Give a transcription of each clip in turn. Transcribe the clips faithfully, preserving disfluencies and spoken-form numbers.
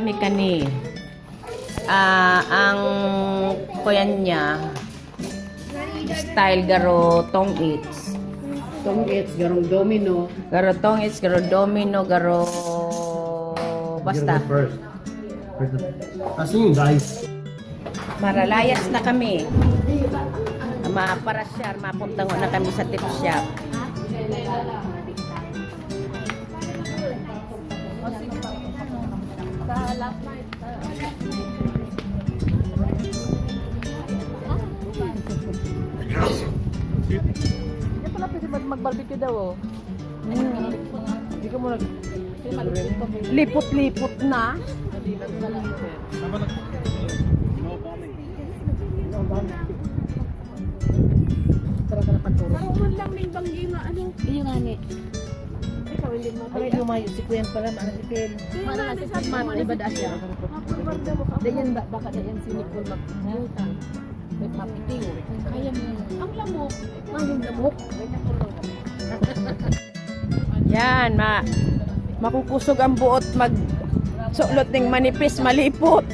Kami kani, ah, ang kuyan niya, style garo tong its. Tong its, garong domino. Garo tong its, garo domino, garo basta. First. First. Kasi yung guys. Maralayas na kami. Maparasyar, mapuntangon na kami sa tip shop. Sa last night, uh, hindi pala pwede mag-, mag-barbecue daw, oh. Hindi ka mo nag- Lipot-lipot na. Tara, tara, pagturo. Karoon lang ning banggi nga, ano. Iyo nga ni. Ikaw, hindi mo. Ay, lumayo si Kuya pala, maano si Ken? Kaya nga, sabi ko, iba da siya. Mapulbar daw ako. Dayan ba, baka dayan si Nicole mag-, may papiting. Kaya mo. Ang lamok. Ang lamok. May nakulong. Yan, ma-, makukusog ang buot mag-sulot ning manipis, malipot.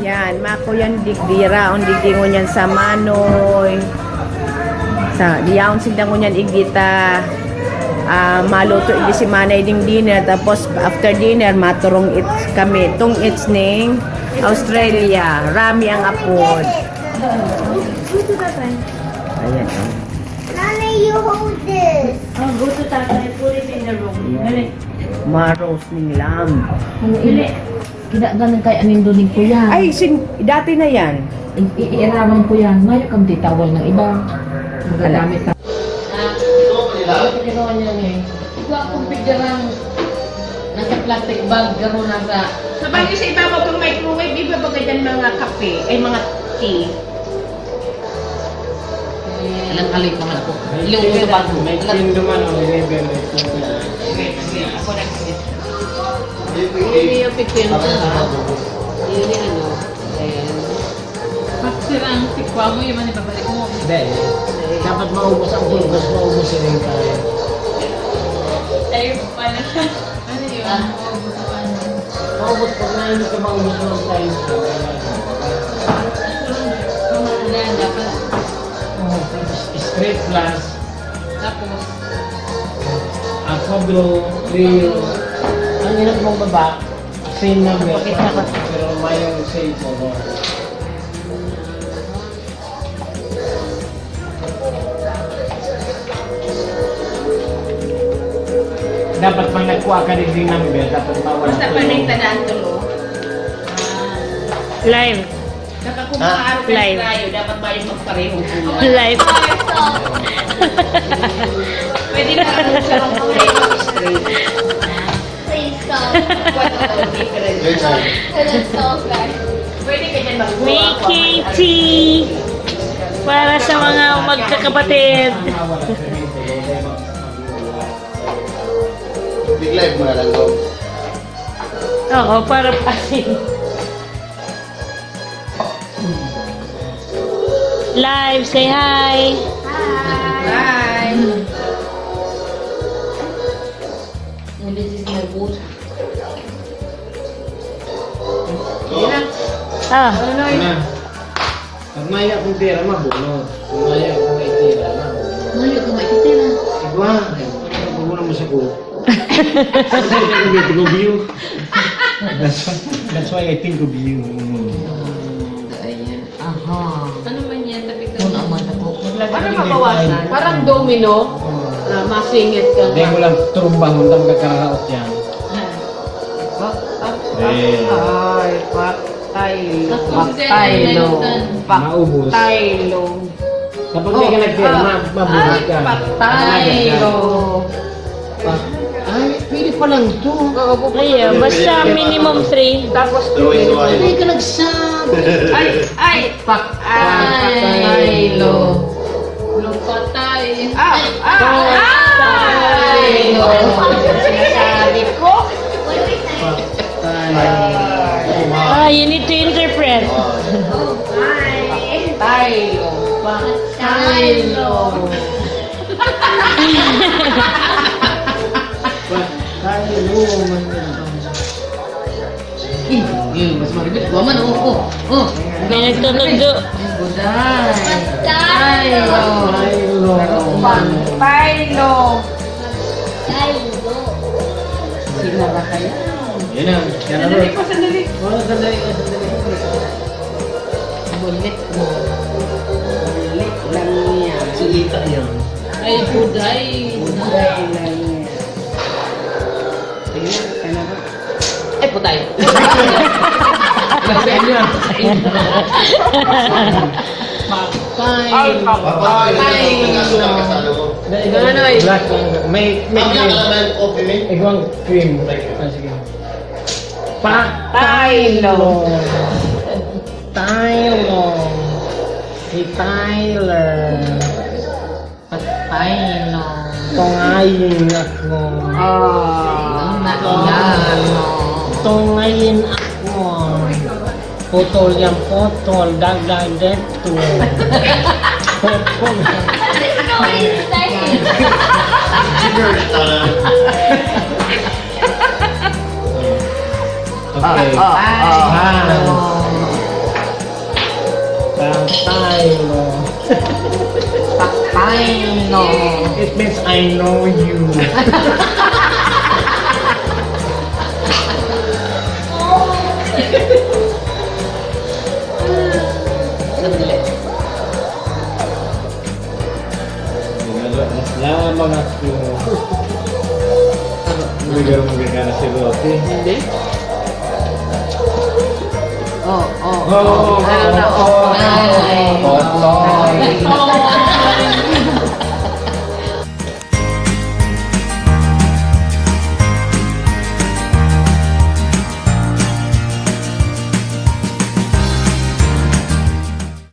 Yan, makuyan digdi, raon digdi ngunyan sa manoy. Sa, yaon sinda ngunyan igdi ta, ah, maluto igdi si Manay ding dinner. Tapos, after dinner, maturong it kami. Tong it's ning Australia. Rami ang apod. Ayan, oh. Nanay, you hold this. Oh, go to tatay. Put it in the room. Dali. Maros ning lamb. Dali. Kinaganan kay Anindo ning kuya. Ay, sin-, dati na yan. I-, i-, iiraman ko yan. Mayo kang titawal ng iba. Magagamit ka. Ah, ano ginawa niya ni? Ito akong pigdarang nasa plastic bag, garo nasa Sa bagay sa ibabaw pang microwave, iba baga dyan mga kape, ay mga tea. Alam, alay ka man ako. Yung sa bago. May pinduman o level. Ako nag-, Hindi yung pigpinta, ha? Hindi yung ano. Ayan. Pag sira ang tikwa mo, yung ano, ibabalik mo. Hindi. Dapat maubos ang burgos, maubos yung tayo. Tayo pala. Ano yun? Ah. Maubos ang ano. Maubos pag nainit ka, maubos mo ang tayo. Ayan, dapat. Oh, straight plus. Tapos? Aqua Blue, Rio. Ang hirap mong baba, same number. Bakit ako? Pero mayroong same color. Dapat pag nagkuha ka ng number, dapat mawala. Basta pa rin tadaan to, no? Live. Saka kung Ah. maaari ka Live. tayo, dapat ba yung magparehong kulay? Live. Pwede na lang siya ng kulay ng straight. Please, sir. What a difference. Yes, sir. Hello, sir. Pwede ka dyan magkuha. Making tea para sa mga magkakapatid. Big live mo na lang, go. Oo, para pa. Live, say hi. Hi. Hi. This is my boat. Ah. Ano na? Pag maya akong pera, mabunot. Pag maya akong may pera, mabunot. Maya akong may pera. Igwa, mabunot mo sa ko. That's why I think of you. That's why, that's why I think of you. Mm. Ayan. Aha. Ano man yan? Tapik na. Ano man ako? Ano mabawasan? Parang domino. Na masingit ka. Hindi mo lang turumbahon, tama ka kararaot yan. Ah. Pak, pak, pak. Eh. Ay, pak. Tay-, Tapos, patay, then, lo. then, then. Maubos. Patay, lo. Kapag hindi ka Oh, nagpirma, ah, mabuhay ay, ka. patay, Nanagat ka. lo. Pa-, ay, pwede pa lang to. Oo, pupunta Ayan, ka. basta minimum three. Tapos, True is why. Hindi ka nagsabi. Ay, ay, Patay, patay, lo. Lo, patay. Ah, ah, Patay. ah! Ay, no. Sinasabi ko. Patay. Ah, you need to interpret. Patay, lo. Patay, lo. Patay, lo. Eh, eh, mas maribit. Wa man, oh, oh, oh. May nagtutundo. Ay, buday. Patay, lo. Patay, lo. Patay, lo. Sino ba kaya? Yan na, yan na, Sandali bro. po, sandali. Oh, sandali, oh, sandali. Bulit mo. Bulit lang yan. Salita yan. Ay, buday. Buday lang yan. Ayan, ka na ba? Ay, putay. Patay. Ay, patay. Patay. Ano, eh? Black lang. May, may cream. Igwang cream. Ah, sige. Patay, lo. Patay, lo. Si Tyler. Patay, lo. Tungayin ako. Ah. Nahiya, lo. Tungayin ako. Putol yan, putol. Dagdag dito. Putol. Ikaw, style. Okay. Ah, ah, ah. Ah. Patay, no? It means I know you. Sandali. Ginagawa na mga Hindi ka naman gagana si Rocky. Hindi? Oh, oh, oh, oh, oh, oh, oh, oh, oh, oh, oh.